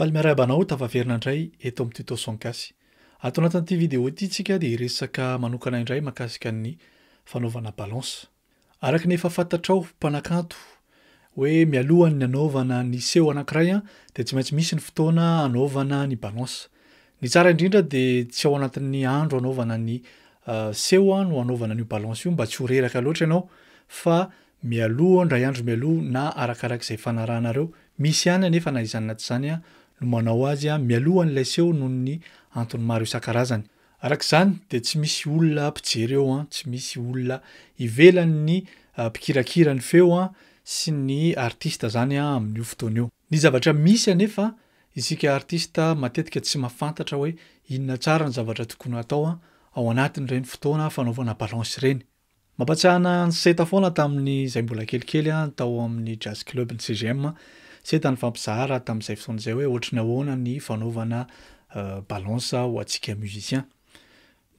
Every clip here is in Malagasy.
Faly miarahaba anao tafaverina indray eto amin'ny Tuto Son Gasy. Ato anatin'ity vidéo ity tsika dia hiresaka manokana indray mahakasika ny fanaovana balance. Araka ny efa fantatrao mpanakanto hoe mialohan'ny hanaovana ny seho anankiray dia tsy maintsy misy ny fotoana hanaovana ny balance. Ny tsara indrindra dia tsy ao anatin'ny andro hanaovana ny seho no hanaovana an'io balance io mba tsy ho reraka loatra ianao fa mialoha, indray andro mialoha na arakarak'izay fanarahanareo. Misy ihany anefa na izany na tsy izany no manao azy mialohan'ilay seho noho ny antony maro isan-karazany. Araka izany dia tsy misy olona mpijery eo an, tsy misy olona ivelan'ny mpikirakira ny feo an sy ny artista zany an amin'io fotoana io. Ny zavatra misy anefa, isika artista matetika tsy mahafantatra hoe inona tsara ny zavatra tokony hatao an ao anatin'ireny fotoana fanaovana balance ireny. Mampatsiahy anah an'i Seta foana tamin'ny izay mbola kelikely aho tao amin'ny Jazz Club ny CGM. Seta nifampizara tamin'izay fotoana izay hoe ohatry ny ahoana ny fanaovana balance ho antsika musicien.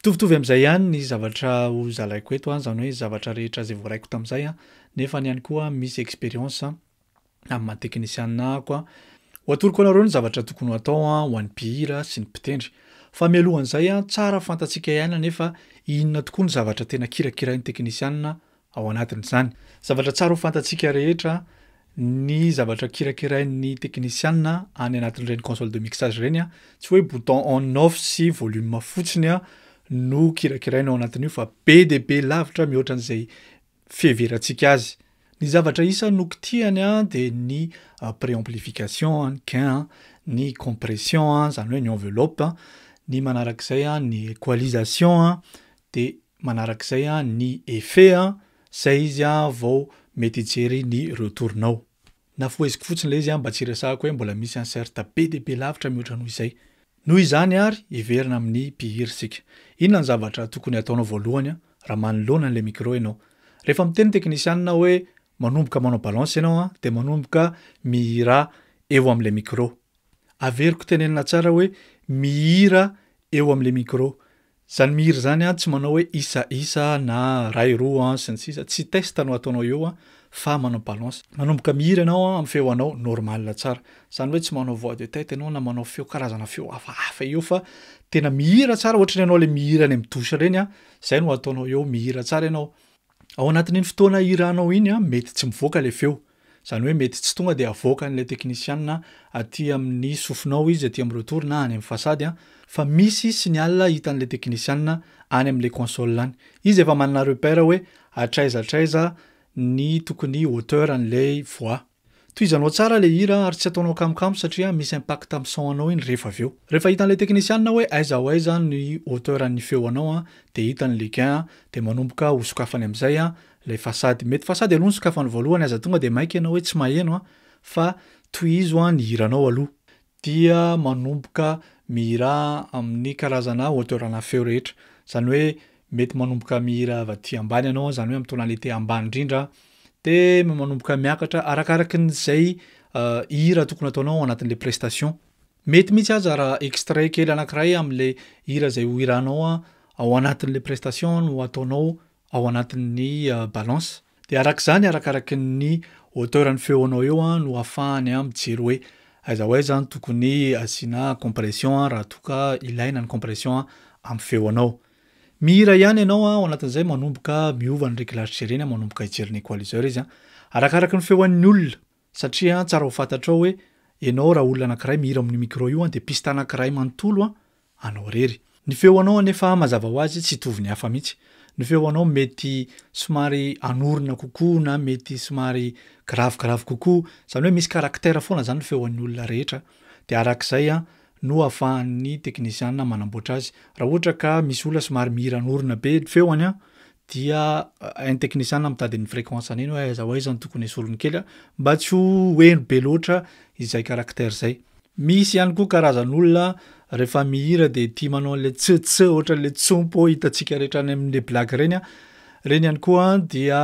Mitovitovy amin'izay ihany ny zavatra ho zalaiko eto, izany hoe zavatra rehetra izay voaraiko tamin'izay nefa ihany koa misy expérience amin'ny maha teknisianina ahako a. Ho atoroko anareo ny zavatra tokony ho atao ho an'ny mpihira sy ny mpitendry. Fa mialohan'izay, tsara fantatsika ihany anefa inona tokoa ny zavatra tena kirakirain'ny teknisianina ao anatin'izany. Zavatra tsara ho fantatsika rehetra ny zavatra kirakirain'ny teknisianina any anatin'ireny console de mixage ireny, tsy hoe bouton on off sy volume fotsiny no kirakiraina ao anatin'io fa be dia be lavitra mihoatra an'izay fiheverantsika azy. Ny zavatra isan'ny nokitihany dia ny préamplification, ny gain, ny compression, izany hoe ny enveloppe, ny manarak'izay ny equalisation, dia manarak'izay ny effet, izay izy vao mety hijery ny retour-nao. Nafoheziko fotsiny ilay izy mba tsy hiresahako hoe mbola misy insert be dia be lavitra mihoatra noho izay. Noho izany ary, hiverina amin'ny mpihira isika. Inona ny zavatra tokony hataonao voalohany raha manoloana an'ilay micro ianao? Rehefa miteny ny teknisianina hoe manomboka manao balance ianao dia manomboka mihira eo amin'ilay micro. Averiko tenenina tsara hoe mihira eo amin'ilay micro. Zany mihira zany an, tsy manao hoe isa isa na ray roa an sy ny sisa, tsy test no ataonao eo an fa manao balance. Manomboka mihira ianao an amin'ny feo anao normal tsara. Zany hoe tsy manao voix de tête ianao na manao feo karazana feo hafahafa eo fa tena mihira tsara ohatry ny ianao le mihira any amin'ny douche ireny an, zay no ataonao eo, mihira tsara ianao. Ao anatin'iny fotoana hiranao iny an, mety tsy mivoaka le feo. Izany hoe mety tsy tonga dia avoakan'ilay teknisianina aty amin'ny sofinao izy aty amin'ny retour na any amin'ny fasady an, fa misy signal hitan'ilay teknisianina any amin'ilay console any. Izy efa manana repère hoe hatraiza hatraiza ny tokony hauteur an'ilay voix. Tohizanao tsara ilay hira ary tsy ataonao kamokamo satria misy impact amin'ny son anao iny rehefa avy eo. Rehefa hitan'ilay teknisianina hoe aiza ho aiza ny hauteur an'ny feo anao an, dia hitany ilay gain an, dia manomboka ho sokafany amin'izay an ilay fasady. Mety fasady aloha no sokafany voalohany, aza tonga dia maika ianao hoe tsy maheno an, fa tohizo an ny hiranao aloha. Dia manomboka mihira amin'ny karazana hauteur ana feo rehetra. Izany hoe mety manomboka mihira avy aty ambany ianao, izany hoe amin'ny tonalité ambany indrindra, dia manomboka miakatra arakarakin'izay hira tokony ataonao ao anatin'ilay prestation. Mety mihitsy aza raha extrait kely anankiray amin'ilay hira izay ho hiranao ao anatin'ilay prestation no ataonao ao anatin'ny balance. Dia araka izany, arakaraky ny hauteur ny feonao eo no ahafahany mijery hoe aiza ho aiza no tokony asiana compression raha toa ka ilaina ny compression amin'ny feonao. Mihira ihany ianao ao anatin'izay manomboka miova ny réglage jereny, manomboka hijery ny equaliseur izy arakaraky ny feon'ny olona satria tsara ho fantatrao hoe ianao raha olona anankiray mihira amin'io micro io dia piste anankiray manontolo anao irery. Ny feo anao anefa mazava ho azy tsy hitovy ny hafa mihitsy. Ny feo anao mety somary anorina kokoa na mety somary gravigravy kokoa, izany hoe misy caractère foana izany ny feon'ny olona rehetra. Dia arak'izay no ahafahan'ny teknisiana manamboatra azy. Raha ohatra ka misy olona somary mihira anorina be ny feony dia hain'ny teknisiana mitady ny fréquence an'iny hoe aiza ho aiza no tokony esoriny kely mba tsy ho heno be loatra izay caractère izay. Misy ihany koa karazan'olona rehefa mihira dia tia manao an'ilay ts ts ohatran'ilay tsompo hitantsika rehetra any amin'ilay blague ireny an, ireny ihany koa dia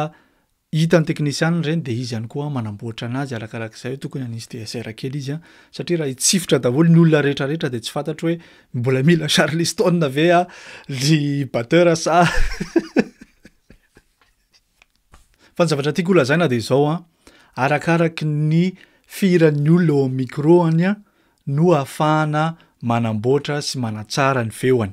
hitan'ny teknisianina ireny dia izy ihany koa manamboatra anazy arakarak'izay hoe tokony hanisy DSR kely izy an, satria raha hitsifotra daholo ny olona rehetra rehetra dia tsy fantatro hoe mbola mila Charleston ve an ny batteur sa Fa ny zavatra tiako holazaina dia izao an, arakaraky ny fihiran'ny olona eo amin'ny micro any an, no ahafahana manamboatra sy manatsara ny feoany.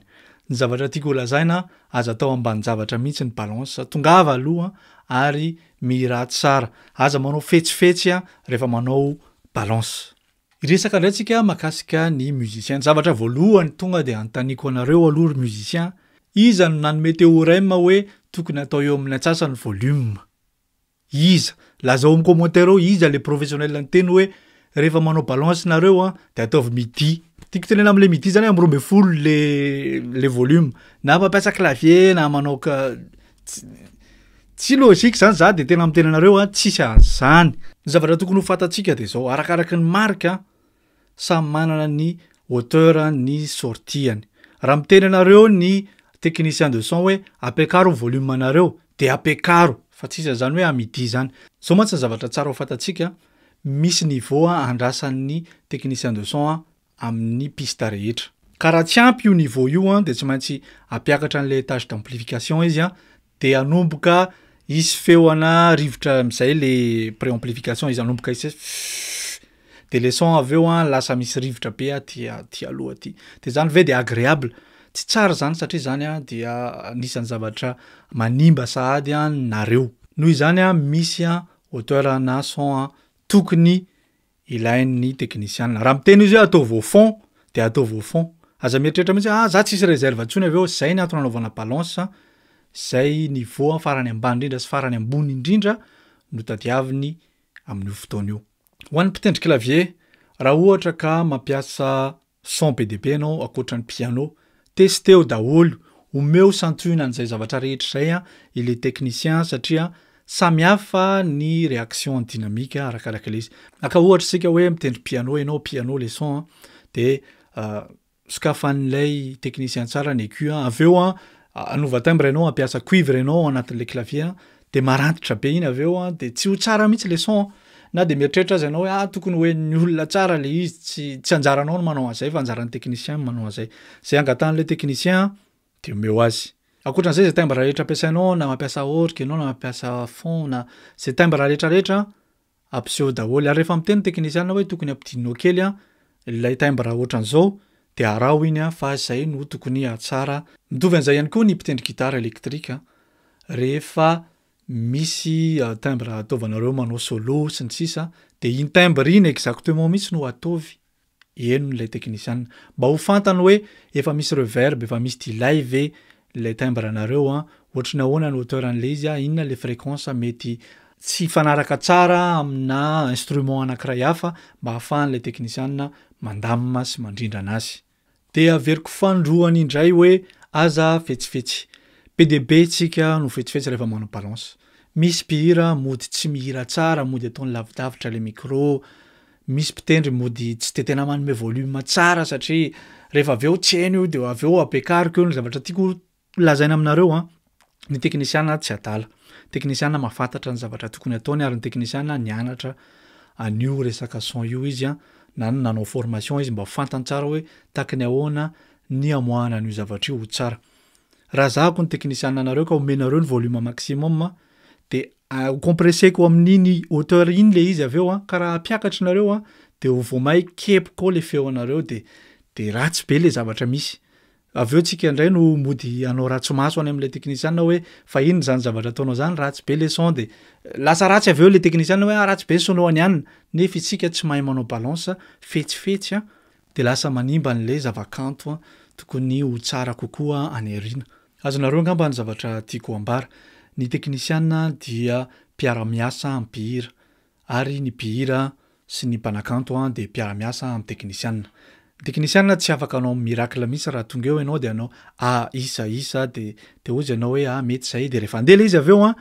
Ny zavatra tiako holazaina, aza atao ambanin-javatra mihitsy ny balance, tongava aloha ary mihirà tsara, aza manao fetsifetsy rehefa manao balance. Hiresaka indray tsika mahakasika ny musicien. Ny zavatra voalohany tonga dia anontaniako anareo aloha ry musicien, iza no nanome théorème hoe tokony atao eo amin'ny antsasany volume? Iza? Lazao amin'ny commentaire ao iza le professionnel niteny hoe rehefa manao balance nareo an de ataovy midi. Tiako tenena amle midi zany hoe am 12 le le volume. Na mampiasa clavier na manao ka tsy logique zany za de tena miteny anareo an tsisy an'zany. Ny zavatra tokony ho fantatsika de zao, arakaraky ny marque an, samy manana ny hauteur ny sortie-ny. Raha miteny anareo ny technicien de son hoe ampiakaro ny volume anareo de ampiakaro fa tsisy an'izany hoe à midi zany. Zao mantsy ny zavatra tsara ho fantatsika, misy niveau andrasan'ny technicien de son amin'ny piste rehetra. Ka raha tsy ampy io niveau io de tsy maintsy ampiakatra an'ilay étage d'amplification izy de hanomboka hisy feo ana rivotra am'izay le préamplification izy hanomboka hisy de le son avy eo lasa misy rivotra be aty aty aloha aty. De zany ve de agréable? Tsy tsara zany satria zany a dia anisan'ny zavatra manimba sahady nareo. Noho izany misy hauteur na son tokony ilain'ny teknisiana. Raha miteny izy hoe ataovy au fond de ataovy au fond. Aza mieritreritra mihitsy hoe ah za tsisy réserve intsony avy eo, zay ny antony anaovana balance, zay niveau farany ambany indrindra sy farany ambony indrindra no tadiaviny amin'io fotoana io. Ho an'ny mpitendry clavier, raha ohatra ka mampiasa son be dia be ianao ankoatra ny piano, testeo daholo, omeo santionany an'izay zavatra rehetra izay ilay technicien satria samy hafa ny réaction dynamique arakaraka ilay izy. Aka ohatra isika hoe mitendry piano ianao, piano le son de sokafan'ilay technicien tsara ny EQ, avy eo hanova timbre ianao, hampiasa cuivre ianao ao anatin'ilay clavier de marantitra be iny avy eo de tsy ho tsara mihitsy le son. Na de mieritreritra aza ianao hoe ah tokony ho henon'ny olona tsara le izy, tsy anjaranao no manao an'izay fa anjaran'ny technicien manao an'izay. Zay angatahan'ilay technicien de omeo azy. Ankoatran'izay zay timbre rehetra ampiasainao na mampiasa orgue ianao na mampiasa fond na zay timbre rehetrarehetra ampiseho daholo. Ary rehefa miteny technicien hoe tokony ampidininao kely ilay timbre ohatran'izao de araho iny fa zay no tokony hahatsara. Mitovy an'izay ihany koa ny mpitendry gitara électrique rehefa misy timbre ataovanareo manao solo sy ny sisa de iny timbre iny exactement mihitsy no ataovy henon'ilay technicien mba ho fantany hoe efa misy reverb, efa misy delay ve ilay timbre anareo ohatry ny ahoana ny hauteur an'ilay izy inona le fréquence mety tsy hifanaraka tsara amina instrument anankiray hafa mba ahafahan'ilay technicien mandamina sy mandrindra anazy. De averiko fanindroany indray hoe aza fetsifetsy. Be dia be tsika no fetsifetsy rehefa manao balance. Misy mpihira mody tsy mihira tsara, mody ataony lavidavitra le micro, misy mpitendry mody tsy de tena manome volume tsara satria rehefa avy eo tsy haino io de avy eo ampiakariko io ny zavatra tiako lazaina aminareo ny teknisiana tsy adala. Teknisiana mahafantatra ny zavatra tokony ataony ary ny teknisiana nianatra an'io resaka son io izy na nanao formation izy mba ho fantany tsara hoe tahaka ny ahoana ny amoahana an'io zavatra io ho tsara. Raha zahako ny teknisiana anareo ka omenareo ny volume maximum de ho compresseko amin'iny hauteur iny le izy avy eo ka raha ampiakatra nareo de ho vao may kepoka ao le feo anareo de ratsy be le zavatra misy. Avy eo tsika indray no mody hanao ratsy maso any amin'ilay teknisiana hoe fa inona zany zavatra ataonao zany, ratsy be le son de lasa ratsy avy eo le teknisiana hoe ah ratsy be son any anina, nefa isika tsy mahay manao balance fetsifetsy de lasa manimba an'ilay zavakanto tokony ho tsara kokoa any aoriana. Azonareo angamba ny zavatra tiako ambara. Ny teknisiana dia mpiara-miasa amin'ny mpihira ary ny mpihira sy ny mpanakanto de mpiara-miasa amin'ny teknisiana. Ny teknisiana tsy afaka hanao miracle mihitsy raha tonga eo ianao de hanao a isa isa de hozy ianao hoe ah mety zay de rehefa andeha le izy avy eo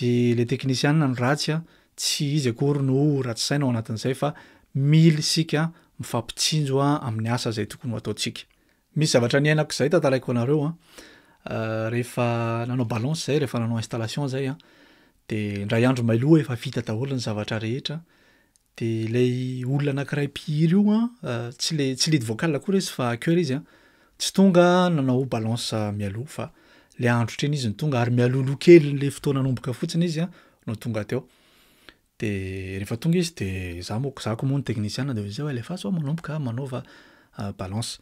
de le teknisiana no ratsy tsy izy akory no ratsy saina ao anatin'izay fa mily isika mifampitsinjo amin'ny asa izay tokony ho ataontsika. Misy zavatra niainako izay tantaraiko anareo rehefa nanao balance zay, rehefa nanao installation zay de indray andro mailoha efa vita daholo ny zavatra rehetra de ilay olona anankiray mpihira io tsy lead vocal akory izy fa chœur izy tsy tonga nanao balance mialoha fa le andro treny izy no tonga ary mialohaloha kely le fotoana nanomboka fotsiny izy no tonga teo. De rehefa tonga izy de za moa za koa moa no teknisiana de hoy izy hoe alefaso manomboka manaova balance.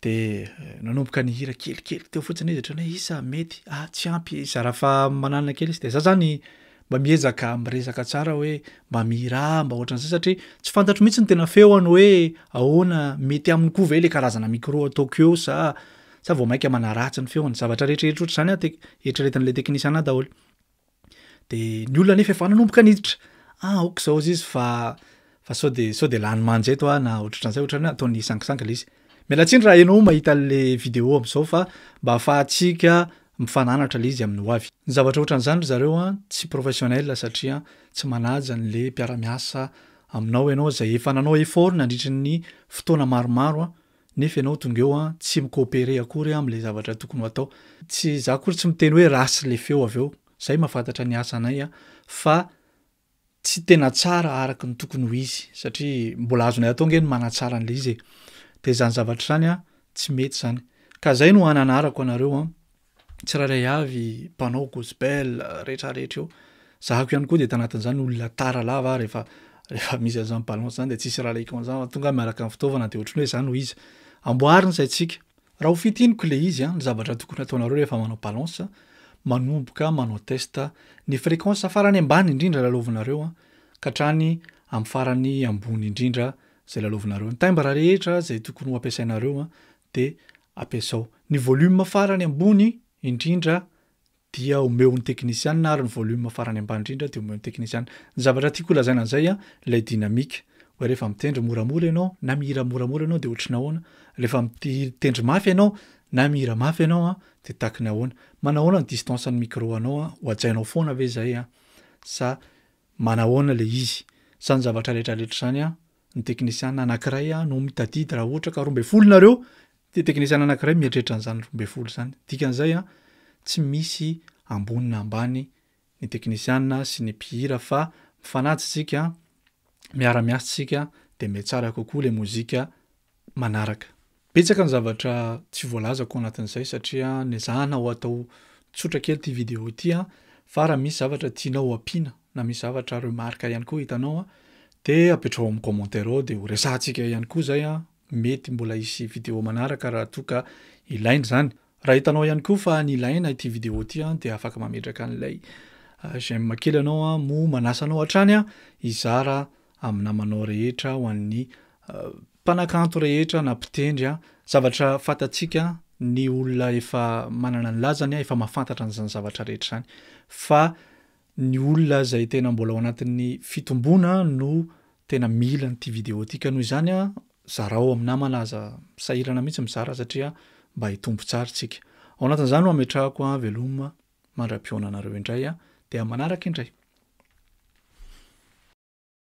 De nanomboka nihira kelikely teo fotsiny izy ohatran'ny hoe isa mety, ah tsy ampy, zara fa mananina kely izy. De za zany mba miezaka miresaka tsara hoe mba mihirà mba ohatran'izay satria tsy fantatro mihitsy ny tena feony hoe ahoana, mety aminy koa ve le karazana micro ataoko eo sa sa vao mainka manaratsy ny feony. Zavatra rehetrarehetra ohatr'izany an tek- eritreretin'ilay teknisiana daholo. De ny olona anefa efa nanomboka niditra, ah aoka izao izy fa fa sao de sao de lany manja eto aho na ohatrohatran'izay, ohatran'ny hoe ataony sangisangy le izy. Miala tsiny raha ianao mahita an'le vidéo amin'izao fa mba ahafahantsika mifananatra le izy amin'ny ho avy. Ny zavatra ohatran'izany ry zareo an tsy professionnel satria tsy manaja an'le mpiara-miasa aminao ianao izay efa nanao effort nandritry ny fotoana maromaro an, nefa ianao tonga eo an tsy mi-coopérer akory amin'ilay zavatra tokony ho atao. Tsy za akory tsy miteny hoe ratsy le feo avy eo, zay mahafantatra ny asanay an, fa tsy tena tsara araka ny tokony ho izy satria mbola azonay atao ange ny manatsara an'ilay izy e. De zany zavatra zany an tsy mety zany. Ka zay no ananarako anareo an, tsirairay avy mpanao gospel rehetrarehetra eo, zahako ihany koa dia tanatin'izany olona tara lava aho rehefa rehefa misy an'izany balance zany dia tsisy raha lahiko an'izany fa tonga aho miaraka amin'ny fitaovana dia ohatran'ny hoe za no iza. Amboarina izay tsika. Raha ho fintiniko ilay izy an, ny zavatra tokony ataonareo rehefa manao balance, manomboka manao test ny fréquence farany ambany indrindra lalaovinareo an, ka hatrany amin'ny farany ambony indrindra izay lalaovinareo. Ny timbre rehetra izay tokony ho ampiasainareo an, dia ampiasao. Ny volume farany ambony indrindra dia omeo ny teknisianina ary ny volume farany ambany indrindra dia omeo ny teknisianina. Ny zavatra tiako holazaina an'izay an, ilay dynamique, hoe rehefa mitendry moramora ianao na mihira moramora ianao dia ohatry ny ahoana, rehefa mitendry mafy ianao na mihira mafy ianao an, dia tahaky ny ahoana. Manahoana ny distance ny micro anao an, ho hajainao foana ve izay an, sa manahoana ilay izy. Izany zavatra rehetra rehetra izany an, ny teknisiana anankiray no mitadidy raha ohatra ka 12 nareo dia teknisiana anankiray mieritreritra an'izany 12 izany. Dikan'izay tsy misy ambony na ambany ny teknisiana sy ny mpihira fa mifanaja isika, miara-miasa isika dia mihatsara kokoa ilay mozika manaraka. Betsaka ny zavatra tsy voalazako ao anatin'izay satria nezahana ho atao tsotra kely ity vidéo ity fa raha misy zavatra tianao ampiana na misy zavatra remarque ihany koa hitanao dia apetraho amin'ny commentaire ao dia ho resahantsika ihany koa izay mety mbola hisy vidéo manaraka raha toa ka ilaina izany. Raha hitanao ihany koa fa nilaina ity vidéo ity dia afaka mametraka an'ilay j'aime kely ianao moa manasa anao hatrany hizara amin'ny namanao rehetra ho an'ny mpanakanto rehetra na mpitendry a, zavatra fantatsika ny olona efa manana ny lazany efa mahafantatra an'izany zavatra rehetra izany fa ny olona izay tena mbola ao anatin'ny fitomboana no tena mila an'ity vidéo ity ka noho izany a, zarao amin'ny namana aza sahirana mihitsy mizara satria mba hitombo tsara isika. Ao anatin'izany no ametrahako a veloma mandra-pihaonanareo indray a, dia manaraka indray.